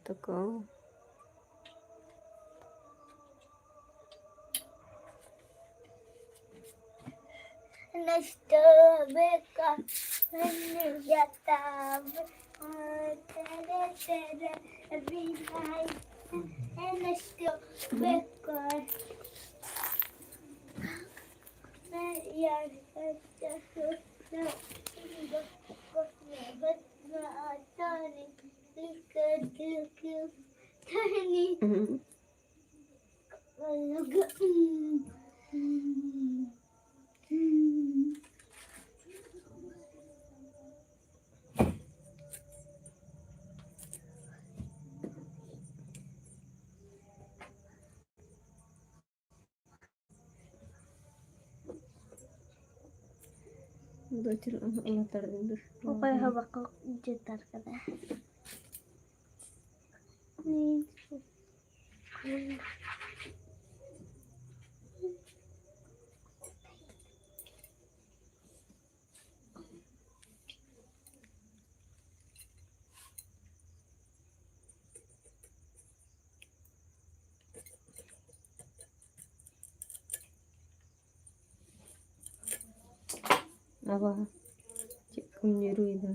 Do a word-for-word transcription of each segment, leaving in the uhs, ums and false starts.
ᱛᱟᱠᱚ᱾ ᱱᱚᱥᱴᱚ ᱵᱮᱠᱟᱨ ᱡᱟᱛᱟᱢ, ᱛᱮᱨᱮ ᱛᱮᱨᱮ ᱵᱤᱱᱟᱭ, ᱱᱚᱥᱴᱚ ᱵᱮᱠᱟᱨ᱾ ᱫᱚ ᱟᱹᱪᱩᱨᱚᱜ ᱢᱮ ᱦᱟᱸᱜ ᱞᱟᱛᱟᱨ ᱩᱛᱟᱹᱨ᱾ ᱚᱠᱚᱭ ᱦᱚᱸ ᱵᱟᱠᱚ ᱡᱩᱛᱟᱨ ᱠᱟᱫᱟ᱾ ᱟᱵᱟ, ᱪᱮᱫ ᱠᱚᱢ ᱧᱩᱨᱩᱭᱮᱫᱟ?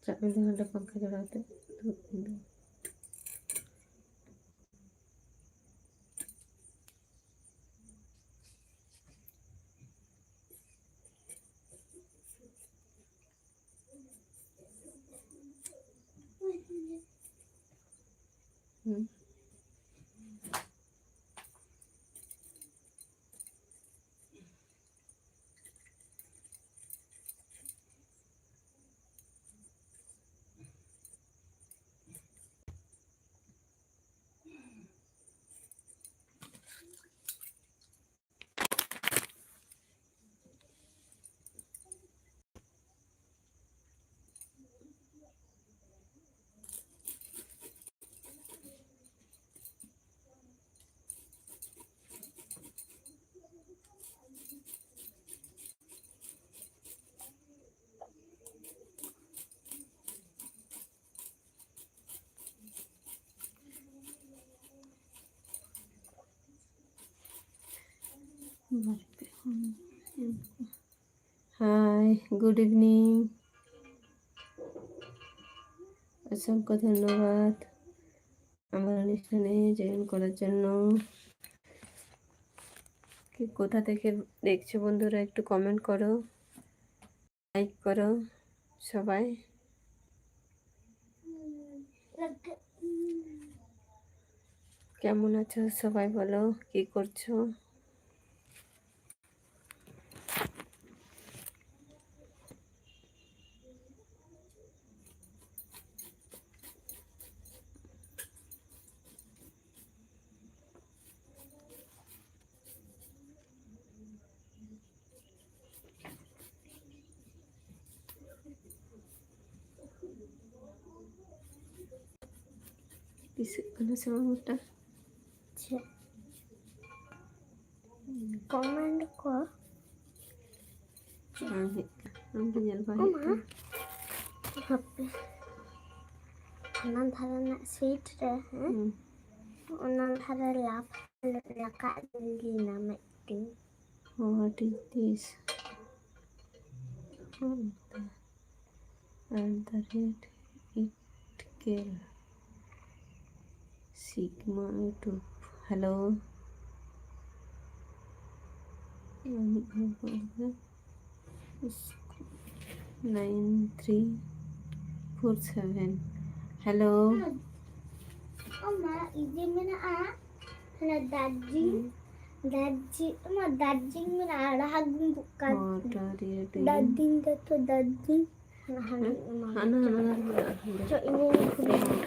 ᱪᱟᱜ ᱢᱮ ᱦᱟᱸᱰᱮ ᱯᱟᱝᱠᱷᱟ ᱡᱚᱲᱟᱣ ᱛᱮ ᱫᱩᱲᱩᱵ ᱢᱮ᱾ ᱦᱩᱸ᱾ Hi, good evening. অসংখ্য ধন্যবাদ আমার অনুষ্ঠানে জয়েন করার জন্য। কি, কোথা থেকে দেখছো বন্ধুরা, একটু কমেন্ট করো, লাইক করো সবাই। কেমন আছো সবাই, বলো কি করছো? ᱫᱤᱥᱟᱹᱜ ᱠᱟᱱᱟ ᱥᱮ ᱵᱟᱝ ᱢᱤᱫᱴᱟᱝ? ᱟᱪᱪᱷᱟ, ᱠᱚᱢᱮᱱᱴ ᱠᱚ ᱵᱟᱝ ᱦᱮᱡ ᱠᱟᱱᱟ᱾ ᱟᱢ ᱜᱮ ᱧᱮᱞ ᱵᱟᱝ ᱦᱮᱡ ᱠᱟᱱᱟ᱾ ᱦᱟᱯᱮ, ᱚᱱᱟ ᱫᱷᱟᱨᱮ ᱨᱮᱱᱟᱜ ᱥᱤᱴ ᱨᱮ, ᱦᱮᱸ? ᱦᱩᱸ᱾ ᱚᱱᱟ ᱫᱷᱟᱨᱮ ᱞᱟᱯᱷ ᱨᱟᱠᱟᱵ ᱞᱮᱱᱟ ᱢᱤᱫᱴᱤᱱ᱾ What is this? At the rate it kill. Sigma YouTube. Hello. Nine three four seven. Hello. ᱚᱱᱟ ᱤᱭᱟᱹ ᱢᱮᱱᱟᱜᱼᱟ, ᱦᱟᱱᱟ ᱫᱟᱨᱡᱤᱝ, ᱫᱟᱨᱡᱤᱝ, ᱚᱱᱟ ᱫᱟᱨᱡᱤᱝ ᱢᱮᱱᱟᱜᱼᱟ, ᱟᱲᱟᱜ ᱜᱩᱸᱰᱩᱜ ᱠᱟᱱ᱾ What are you doing? Darjeeling ᱫᱚ ᱛᱚ ᱫᱟᱨᱡᱤᱝ᱾ ᱦᱟᱱᱟ, ᱦᱟᱱᱟ, ᱦᱟᱱᱟ, ᱦᱟᱱᱟ, ᱦᱟᱱᱟ᱾ ᱪᱚ, ᱤᱧ ᱠᱷᱩᱞᱟᱹᱣ᱾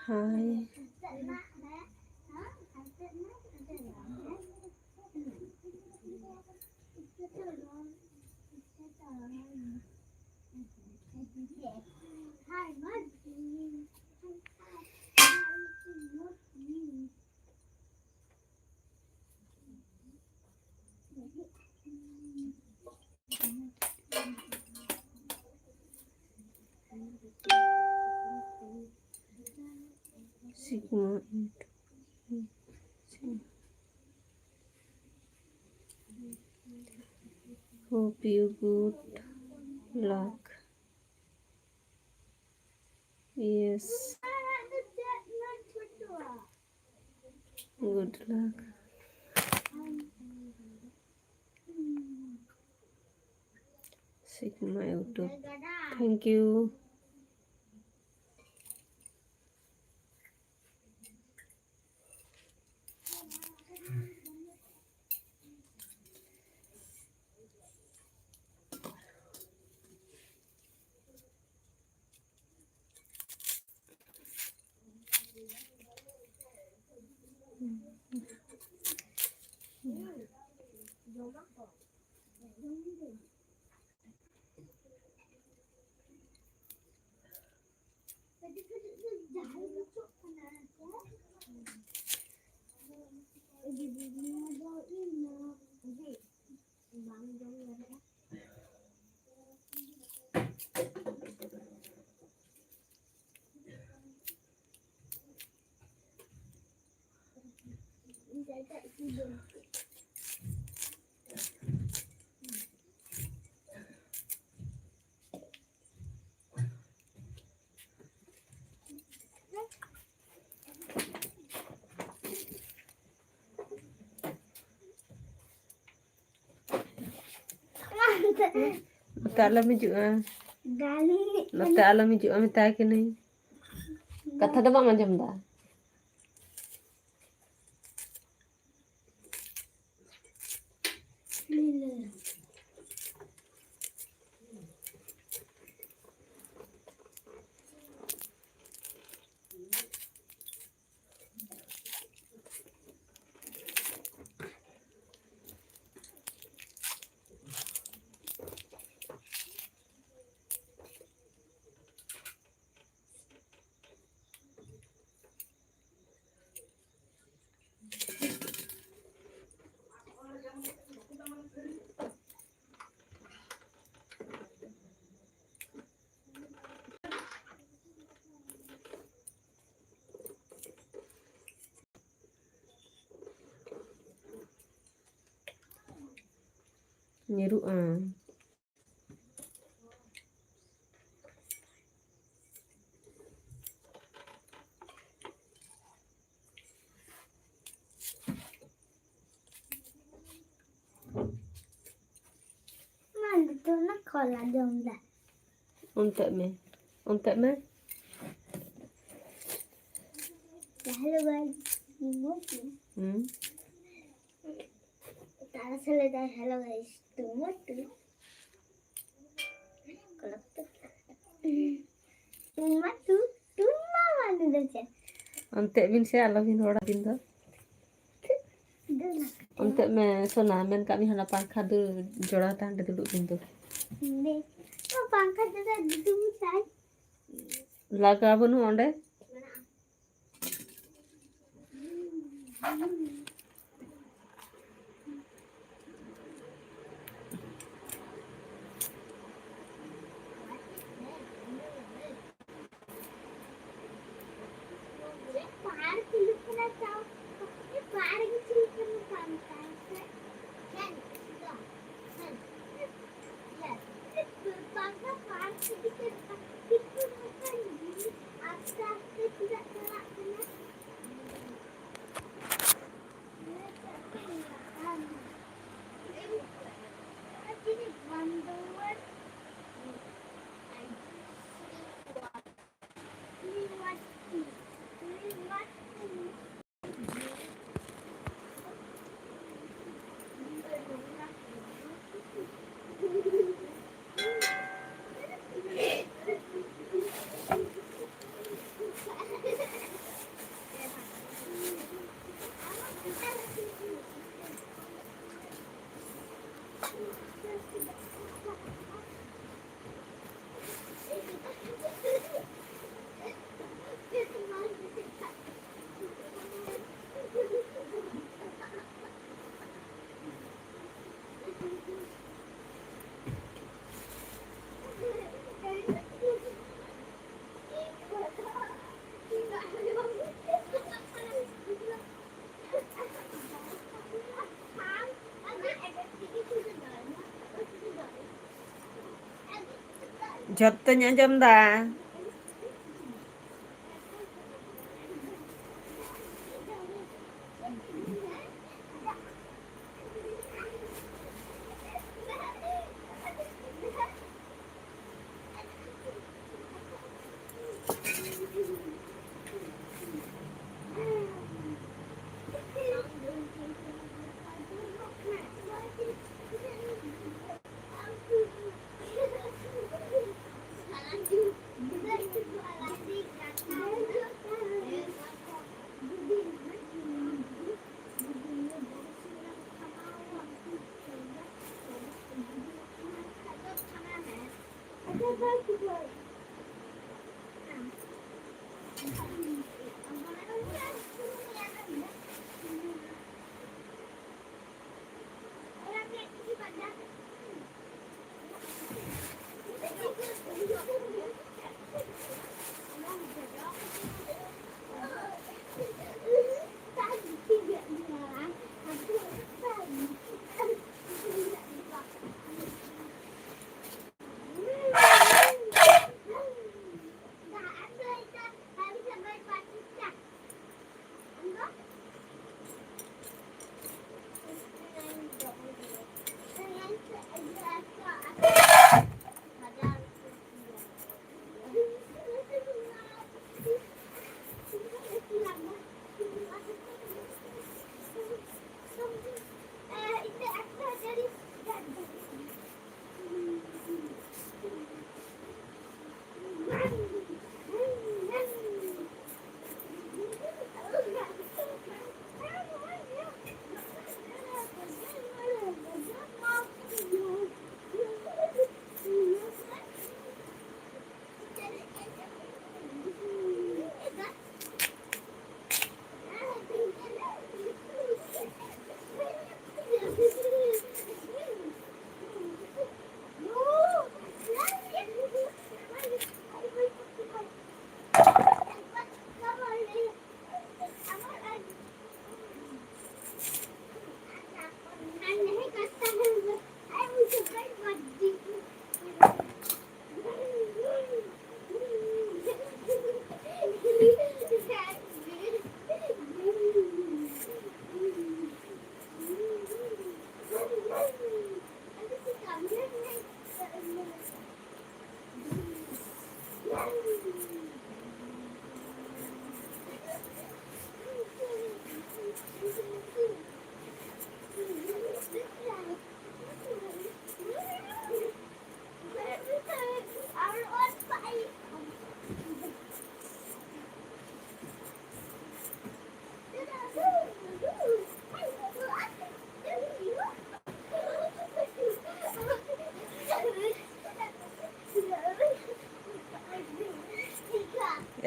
Hi. Sigma eight. Hope you good luck. Yes. Good luck. Sigma YouTube. Thank you. ᱱᱚᱛᱮ ᱟᱞᱚᱢ ᱦᱤᱡᱩᱜᱼᱟ᱾ ᱱᱚᱛᱮ ᱟᱞᱚᱢ ᱦᱤᱡᱩᱜᱼᱟ, ᱢᱮᱛᱟᱭ ᱠᱟᱹᱱᱟᱹᱧ᱾ ᱠᱟᱛᱷᱟ ᱫᱚ ᱵᱟᱢ ᱟᱸᱡᱚᱢ ᱮᱫᱟ᱾ ᱧᱤᱨᱩᱜᱼᱟ᱾ ᱚᱱᱟ ᱫᱚ ᱚᱱᱟ ᱠᱚᱞᱟ ᱡᱚᱢ ᱫᱟ᱾ ᱚᱱᱛᱮᱜ ᱢᱮ, ᱚᱱᱛᱮᱜ ᱢᱮ᱾ Hello guys, ᱦᱩᱸ᱾ ᱛᱟᱨᱟ ᱥᱟᱞᱮ ᱫᱟᱭ, hello guys, ᱛᱩᱢᱟ ᱛᱩ᱾ ᱠᱚᱞᱟ ᱛᱩ᱾ ᱛᱩᱢᱟ ᱛᱩ, ᱛᱩᱢᱟ ᱢᱟᱱᱮ ᱫᱚ ᱪᱮᱫ? ᱚᱱᱛᱮᱜ ᱵᱤᱱ ᱥᱮ, ᱟᱞᱚᱵᱤᱱ ᱨᱚᱲᱟ ᱟᱹᱵᱤᱱ ᱫᱚ᱾ ᱫᱩ ᱞᱟᱠᱷ᱾ ᱚᱱᱛᱮᱜ ᱢᱮ ᱥᱳᱱᱟ, ᱢᱮᱱ ᱠᱟᱜ ᱢᱮ ᱦᱟᱱᱟ ᱯᱟᱝᱠᱷᱟ ᱫᱩ ᱡᱚᱲᱟᱣ ᱛᱟᱦᱮᱱ ᱨᱮ ᱫᱩᱲᱩᱵ ᱵᱤᱱ ᱫᱚ᱾ ᱫᱮ, ᱛᱚ ᱯᱟᱝᱠᱷᱟ ᱫᱩ ᱫᱩ ᱛᱟᱭ᱾ ᱞᱟᱜᱟᱣ ᱵᱟᱹᱱᱩᱜ ᱚᱸᱰᱮ? ᱡᱷᱚᱛᱚᱧ ᱟᱸᱡᱚᱢ ᱫᱟ᱾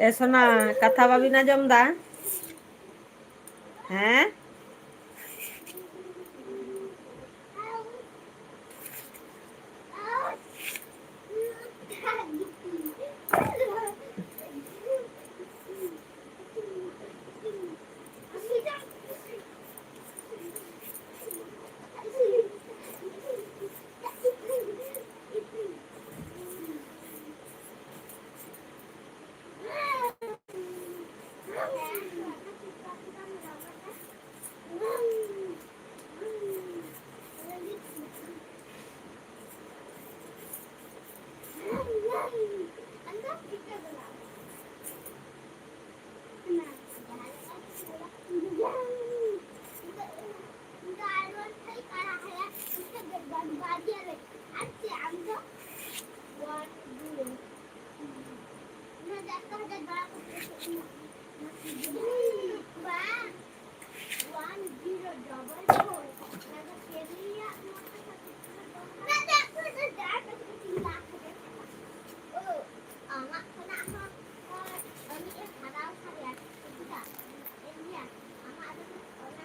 ᱮ ᱥᱳᱱᱟ, ᱠᱟᱛᱷᱟ ᱵᱟᱵᱤᱱ ᱟᱸᱡᱚᱢ ᱫᱟ? ᱦᱮᱸ?